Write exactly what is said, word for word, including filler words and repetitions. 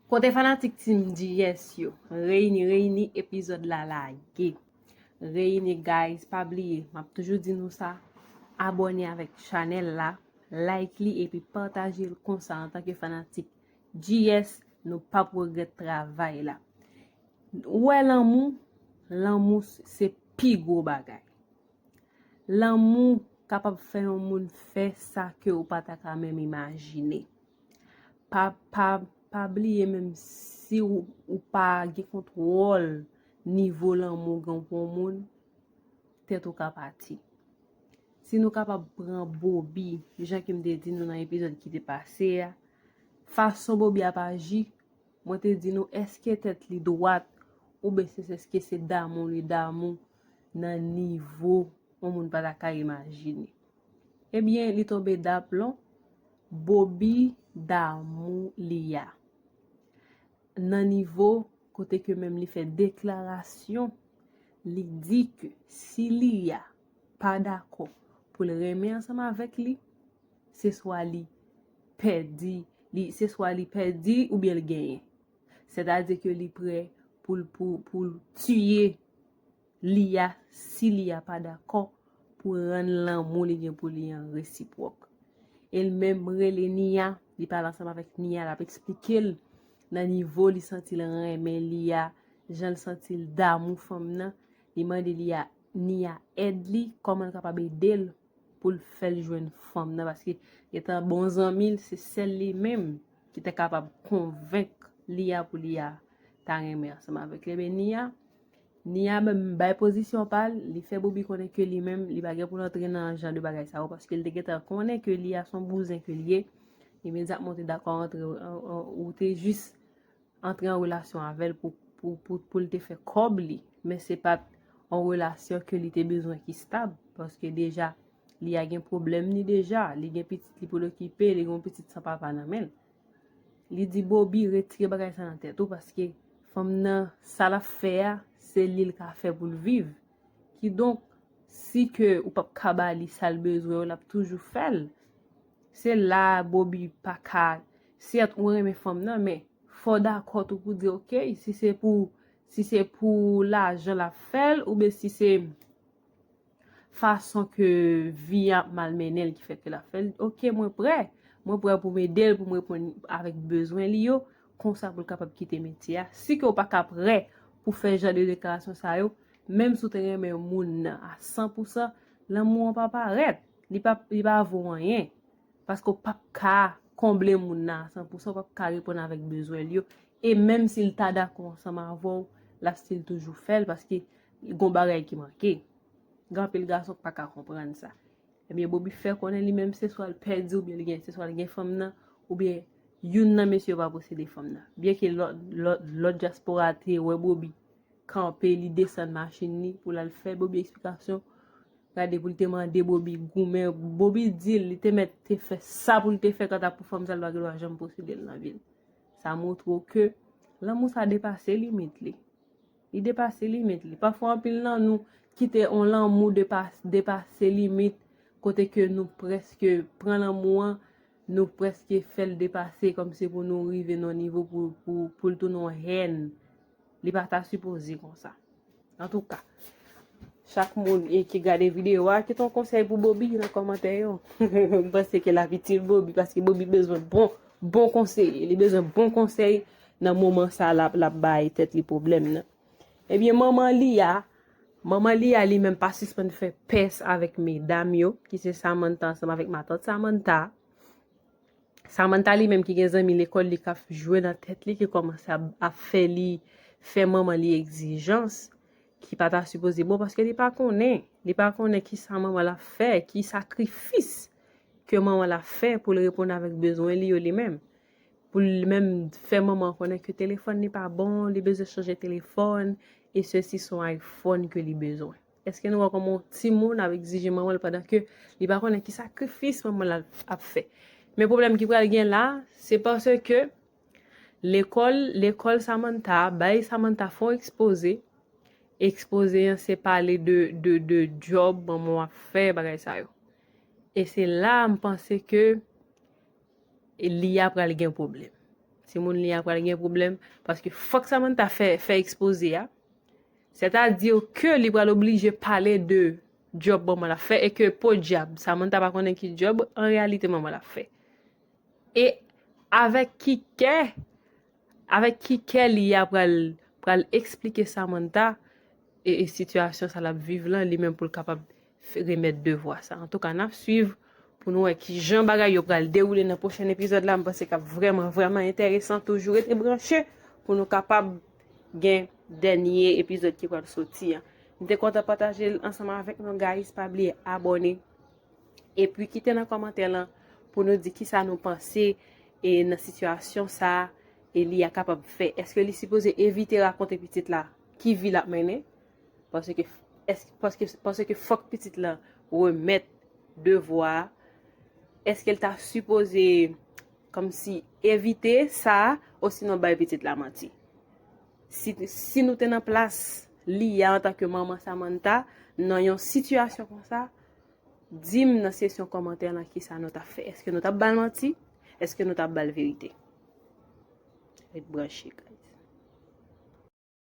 Kote fanatik Team G S yo, reyini, reyini, epizòd la lage. Reyini, guys, pa bliye, m ap toujou di nou sa, abòne avèk chanèl la, like li epi pataje l konsa antanke fanatik G S, nou p ap regrèt travay la. Ou wè lanmou, lanmou se pi gwo bagay. Lanmou kapab fè yon moun fè sa ke ou pa ta ka menm imajine. Pa, pa, pa bliye, menm si ou, ou pa gen kontwòl nivo lanmou gen pou yon moun, tèt ou ka pati. Si nou kapab pran Bobby, jan ke m te di nou nan epizòd ki te pase a, fason Bobby ap aji, mwen te di nou, èske tèt li dwat, oubyen se èske se damou li damou nan nivo yon moun pa ta ka imajine? Ebyen, li tonbe daplon, Bobby damou li a. Nan nivo kote ke menm li fè deklarasyon, li di ke si li a pa dakò pou l renmen ansanm avèk li, se swa li pèdi, li, se swa li pèdi oubyen l genyen. Sètadi ke li prè pou l, pou, pou l tiye li a, si li a pa dakò pou rann lanmou li gen pou li an resipwòk. E l menm rele Nia, li pale ansanm avèk Nia, l ap eksplike l nan nivo li santi l renmen li a, jan l santi l damou fanm nan. Li mande li a, Nia èd li, kòman l kapab ede l pou l fè l jwenn fanm nan, paske etan bon zanmi l, se sèl li menm ki te kapab konvenk Lia pou Lia ta renmen ansanm avèk li. Ebyen, Nia, Nia menm bay pozisyon pa l, li fè Bobby konnen ke li menm, li pa gen pou l antre nan jan de bagay sa yo, paske l te gentan konnen ke Lia se yon bouzen ke l ye. Imedyatman, ou te dakò antre, ou te jis antre an relasyon avè l pou, pou, pou, pou l te fè kòb li. Men se pa t yon relasyon ke li te bezwen ki stab, paske deja, Lia gen pwoblèm li deja, li gen pitit li pou l okipe, li gen yon pitit san papa nan men l. Li di Bobby, retire bagay sa nan tèt ou, paske fanm nan, sa l ap fè a, se li l ka fè pou l viv. Kidonk, si ke ou p ap ka ba li sa l bezwen yo, l ap toujou fè l. Se la Bobby pa ka, sèt ou renmen fanm nan, men fò w dakò tou pou di, oke, si se pou, si se pou lajan l ap fè l, oubyen si se fason ke vi a ap malmennen l ki fè ke l ap fè l, oke, mwen prè. Mwen prè pou m ede l, pou m reponn avèk bezwen li yo, konsa pou l kapab kite metye a. Si ke w pa ka prè pou fè jan de deklarasyon sa yo, menm si w te renmen moun nan a san pou san, lanmou an pa parèt. Li pa, li pa vo anyen. Paske w p ap ka konble moun nan a san pou san, w p ap ka reponn avèk bezwen l yo. E menm si l ta dakò ansanm avè w, l ap still toujou fè l, paske gon bagay ki manke. Gen anpil gason k pa ka konprann sa. Ebyen, Bobby fè konnen li menm se swa l pèdi oubyen li gen, se swa l gen fanm nan, oubyen youn nan mesye yo pa posede fanm nan. Byenke lòt, lòt, lòt dyaspora te wè Bobby kanpe, li desann machin li pou l al fè Bobby eksplikasyon. Gade pou l te mande Bobby goumen, Bobby di l, li te mèt te fè sa pou l te fè kanta pou fanm sa, l pa gen dwa janm posede l nan vi l. Sa montre w ke lanmou sa depase limit li. Li depase limit li. Pafwa, anpil nan nou kite yon lanmou depa-, depase limit, kote ke nou prèske pran lanmou an, nou prèske fè l depase, kòmsi pou nou rive nan yon nivo pou, pou, pou l tounen yon hèn. Li pa ta sipoze konsa. Antouka, chak moun, e, ki gade videyo a, kite yon konsèy pou Bobby nan kòmantè yo. M panse ke l ap itil Bobby, paske Bobby bezwen bon, bon konseye. Li bezwen bon konsèy nan moman sa l ap, l ap bay tèt li pwoblèm nan. Ebyen, manman Lia, manman Lia li menm pa sispann fè pès avèk medam yo, ki se Samantha ansanm avèk matant Samantha. Samantha li menm ki gen zanmi lekòl li k ap jwe nan tèt li, ki kòmanse ap, ap fè li, fè manman li egzijans ki pa ta sipoze bon, paske li pa konnen, li pa konnen ki sa manman l ap fè, ki sakrifis ke manman l ap fè pou l reponn avèk bezwen li yo li menm. Pou l menm fè manman konnen ke telefòn li pa bon, li bezwen chanje telefòn, e sesi se yon iPhone ke li bezwen. Èske nou wè kòman yon timoun ap egzije manman l pandan ke li pa konnen ki sakrifis manman l ap, ap fè? Men pwoblèm ki pral gen la, se paske lekòl, lekòl Samantha bay Samantha fon ekspoze. Ekspoze an se pale de, de, de djòb manman w ap fè, bagay sa yo. E se la m panse ke Lia pral gen pwoblèm. timoun li a pral gen pwoblèm, paske fòk Samantha fè, fè ekspoze a. Sètadi ke li pral oblije pale de djòb manman l ap fè e ke podyab, Samantha pa konnen ki djòb an reyalite manman l ap fè. E avèk ki kè, avèk ki kè li a pral, pral eksplike Samantha e, e sitiyasyon sa l ap viv lan, li menm pou l kapab f- remèt devwa sa. Antouka, n ap swiv pou nou wè ki jan bagay yo pral dewoule nan pwochen epizòd la. M panse k ap vrèman, vrèman enteresan. Toujou rete branche pou nou kapab gen dènye epizòd ki pral soti an. M te kontan pataje l ansanm avèk nou, guys. Pa bliye abòne. Epi kite nan kòmantè lan pou nou di kisa nou panse e nan sitiyasyon sa e li a kapab fè. Èske li sipoze evite rakonte pitit la ki vi l ap mennen? Paske, èske, paske, paske fòk pitit lan remèt devwa a. Èske l ta sipoze kòmsi evite sa osinon bay pitit la manti? Si, si nou te nan plas li a antanke manman Samantha nan yon sitiyasyon konsa, di m nan seksyon kòmantè lan kisa nou t ap fè. Èske nou t ap ba l manti? Èske nou t ap ba l verite? Ret branche, guys.